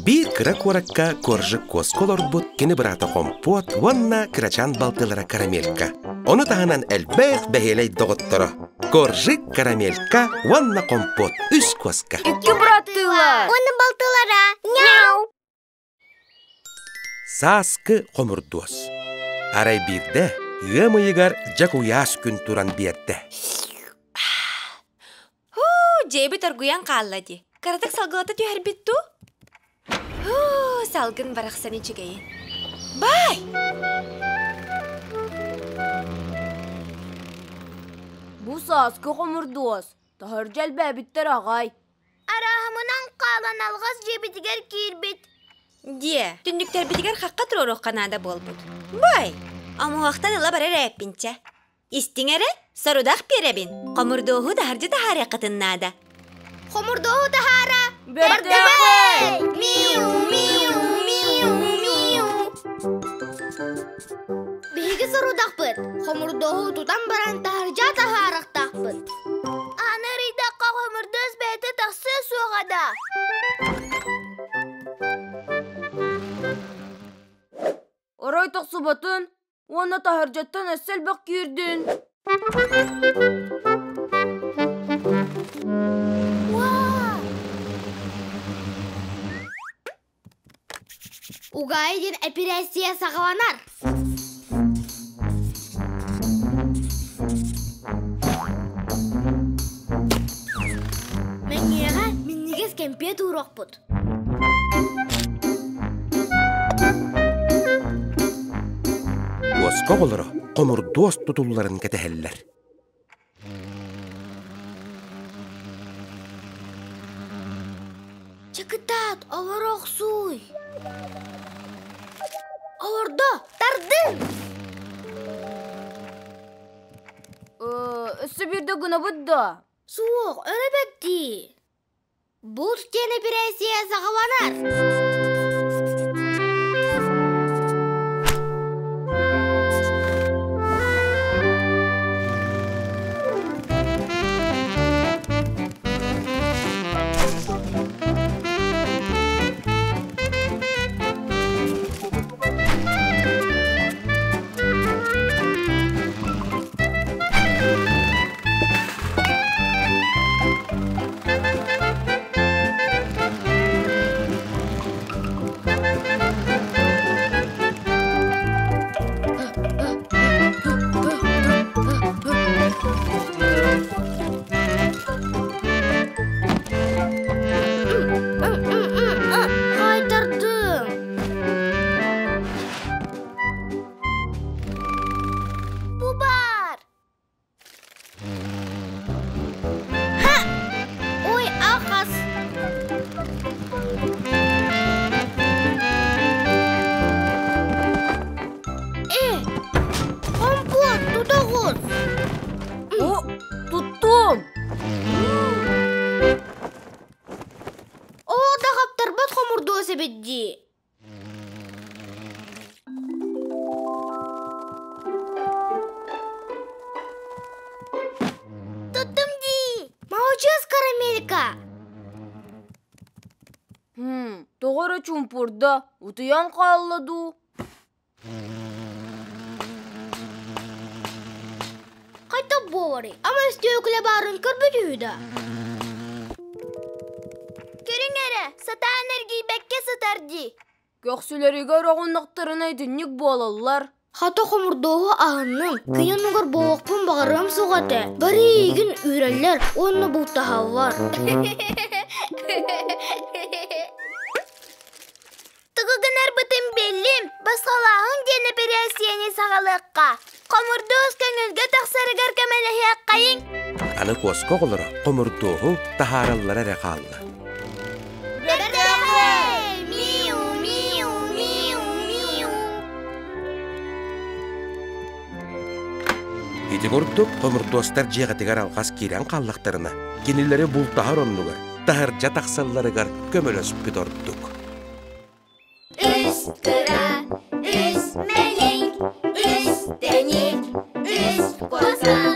Биир кыра куоракка Коржик куоска олорбут кини быраата Хомпуот уонна кырачаан балтылара Карамелька. Ону таһынан элбэх бэһиэлэй доҕотторо Коржик, Карамелька уонна Хомпуот үс куоска. Икки быраттыылар. Уонна балтылара. Няу! Сааскы хомурдуос. Арай биирдэ ыам ыйыгар дьэ куйаас күн туран биэрдэ. Һуу, дьиэбит оргуйан хаалла дии. Кыратык салгылата түһэрбит дуу? Һуу, салгын барахсан үчүгэйин. Бай! Бу сааскы хомурдуос. Таһырдьа элбээбиттэр аҕай. Арааһымынан хаалан алҕас дьиэбитигэр киирбит. Диэ, түннүктэрбитигэр хахха туруоруохха наада буолбут. Бай! Омуһахтан ыла барар ээппинчэ. Истиҥ эрэ, сорудах биэрэбин. Хомурдуоһу таһырдьа таһаарыаххытын наада. Хомурдуоһу таһаара! Бэртээхэй! Миу, миу, миу, миу. Биһиги сорудахпыт. Хомурдуоһу тутан баран таһырдьа таһаарыахтаахпыт. Аны арыйдахха хомурдуос бэйэтэ тахсыа суоҕа да. Орой тохсубатын уонна таһырдьаттан өссө элбэх киирдин. Угаай диэн эпирээссийэ саҕаланар. Мэҥиэҕэ минньигэс кэмпиэт ууруохпут. Куоска оҕолоро хомурдуос тутулларын кэтэһэллэр. Чыкытаат, олоро охсууй! Олордо, тардын! Өссө биирдэ гынабыт да? Суох, өрө бэттии. Булт диэн эпэрээссийэ саҕаланар. Хайтардым. Бу баар. Ха! Ой, ахас! Э, компот, тутоҕус! О, туттум! О, да хаптарбат хомурдуос эбит дии. Туттум дии! Маучуос карамелька! Хм, тоҕо эрэ чуумпурда, утуйан хаалла дуу? Хайдах буоларый? Ама өстүөкүлэ баарын көрбүт үһү да? Көрүҥ эрэ, сатаан эргийбэккэ сытар дии. Көхсүлэригэр оҕуннахтарына итинник буолаллар. Хата хомурдуоһу аһынным, күн оннугар буолуохпун баҕарыам суох этэ. Бары эйигин үүрэллэр уонна бултаһаллар. Тугу гынарбытын биллим, босхолооһун диэн эпэрээссийэни саҕалыахха. Хомурдуос көҥүлгэ тахсарыгар көмөлөһүөххэйиҥ. Аны куоска оҕолоро хомурдуоһу таһаараллара эрэ хаалла. Миу, миу, миу, миу. Ити курдук хомурдуостар дьиэҕитигэр алҕас киирэн хааллахтарына, кинилэри бултаһар оннугар таһырдьа тахсалларыгар көмөлөспүт ордук. Үс кыра, үс мэлиҥ, үс тэник, үс куоска.